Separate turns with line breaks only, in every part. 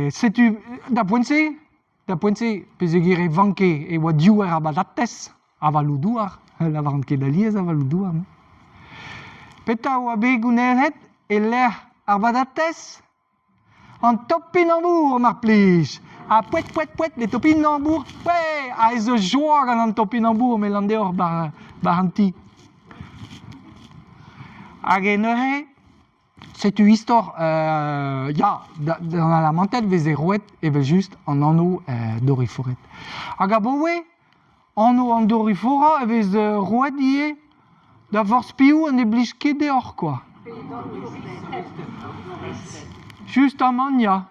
setu da poent-se, da poent-se peogwir e vanke e oa diouer a batatez, avaloù-douar, lavaran ket alies avaloù-douar. Petra a oa bet gounezet e-lec'h ar batatez? An topinambour mar plij! Ha poet poet poet les topinambours, ouais! Ha ez eus joa gant an topinambour me 'lan deoc'h 'ba 'ba an ti. Hag e neuze, setu istor ya, d'an Alamanted 'veze roet evel-just an anv Dorifored. Hag abaoe anv an Dorifora e vez roet ivez da forzh piv ha ne blij ket deoc'h kwa. Just amañ ya.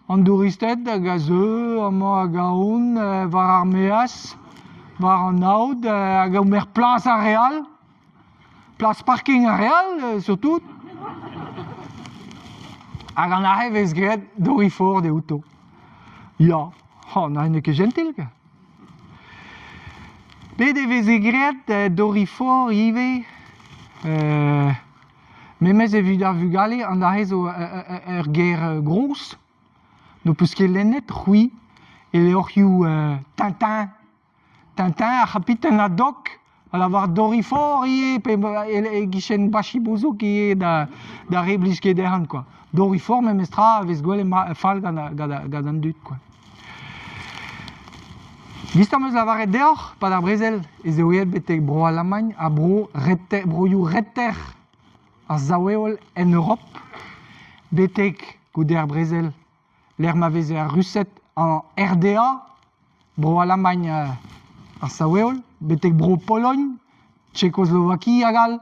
An douristed hag a zeu amañ hag ahont war ar maez, war an aod hag a ober plas ar re all. Plas parking ar re all surtout. Hag an aze 'vez graet Dorifor outo. Ya, ha n'eo ket jentil kwa. Bet e veze graet Dorifor ivez memes evit ar vugale an aze zo ur ger gros. N'ho peus ket lennet, c'hwi, e levrioù Tintin Tintin, ar c'hapiten Haddock a lavar Dorifor ivez pe e-kichen Bachi-Bouzouk ivez da da re blij ket dezhañ kwa. Dorifor memestra a vez gwelet fall gant gant an dud kwa. Gist am eus lavaret deoc'h, 'pad ar brezel ez eo aet betek Bro-Alamagn ha bro reter, broioù reter ar sav-heol en Europ betek goude ar brezel lec'h ma veze ar Rused en RDA, Bro-Alamagn ar sav-heol, betek Bro-Pologn, Tchekoslovaki hag all.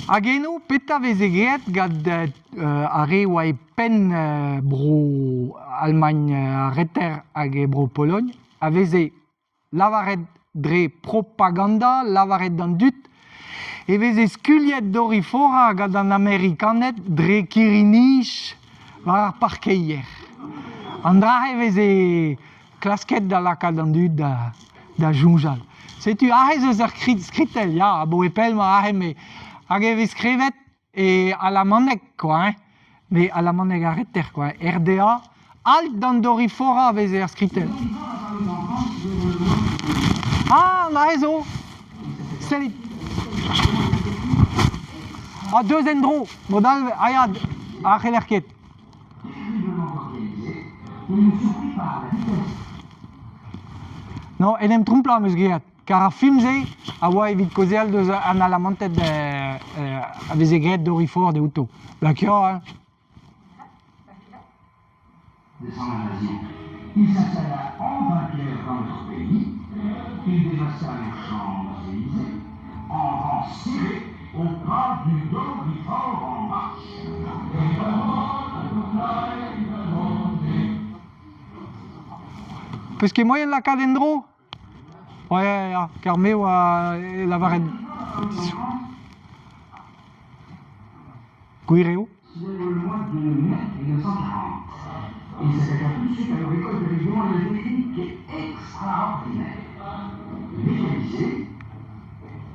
Hag eno, petra 'veze graet gant ar re 'oa e penn Bro-Alamagn ar Reter hag e Bro-Pologn, a veze lavaret dre propaganda, lavaret d'an dud, e veze skuilhet Dorifora gant an Amerikaned dre kirri-nij war ar parkeier. An dra-se 'veze klasket da lakaat an dud da, da soñjal. Setu aze ez eus ur skritell, ya, abaoe pell 'mañ aze, met hag e vez skrivet E alamaneg kwa hein, met alamaneg ar reter kwa, RDA, alt d'an Dorifora a veze er skritell. Ah, aze zo! Sellit! Ah, deus en-dro! Mod all, ah ya, ah, c'heller ket. Non, en em tromplañ am eus graet. Kar ar film-se a oa evit kaozeal deus an Alamanted a veze graet Dorifor outo. D'accord, hein
De son invasion. Il s'installa en vainqueur dans notre pays, il dévasta les Champs-Élysées en rang serré au pas du Dorifor en marche.
Peus ket moaien lakaat en-dro Ouais, ya, kar me 'oa lavaret Gwir eo.
C'est le mois de mai 1940. Il s'attaqua tout de suite à leur école de régiment une technique extraordinaire. Mécanisée,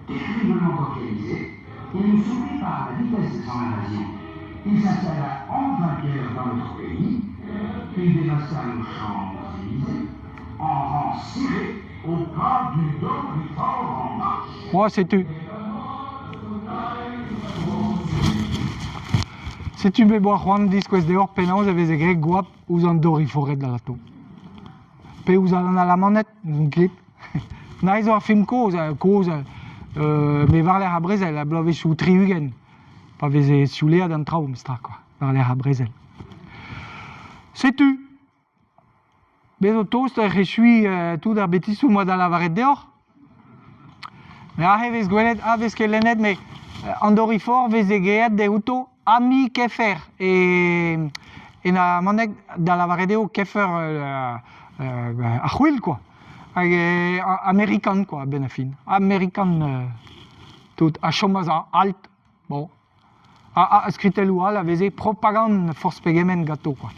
terriblement organisée, il nous surprit par la vitesse de son invasion. Il s'installa en vainqueur dans notre pays, il dévasta nos Champs-Élysées, en rang serré au pas du Dorifor en marche.
Oh, setu. Setu me boa c'hoant diskouez deoc'h penaos e veze graet goap ouzh an dorifored alato. Pe ouzh an Alamaned, n'ouzon ket. Na zo ar film kozh, kozh, met war-lerc'h ar brezel, ar bloavezhioù 60, pa veze siouleat an traoù memestra kwa, war-lerc'h ar brezel. Setu, Bez zo tost ec'h echuiñ tout ar betisoù 'moa da lavaret deoc'h. Met aze e vez gwelet, a vez ket lennet, met an Dorifor 'veze graet dezhouto Ami Kefer e en alamaneg da lavaret eo Kefer ar c'hwil kwa. Hag amerikan kwa a-benn ar fin. Amerikan tout a chomas alt. Bon. Ha skritelloù all a veze propagand forzh pegement ganto kwa.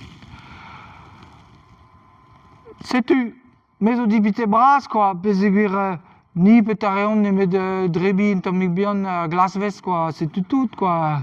Setu, me zo dipitet bras kwa, peogwir ni petra reomp nemet drebiñ un tammig bihan glasvez kwa, setu tout kwa.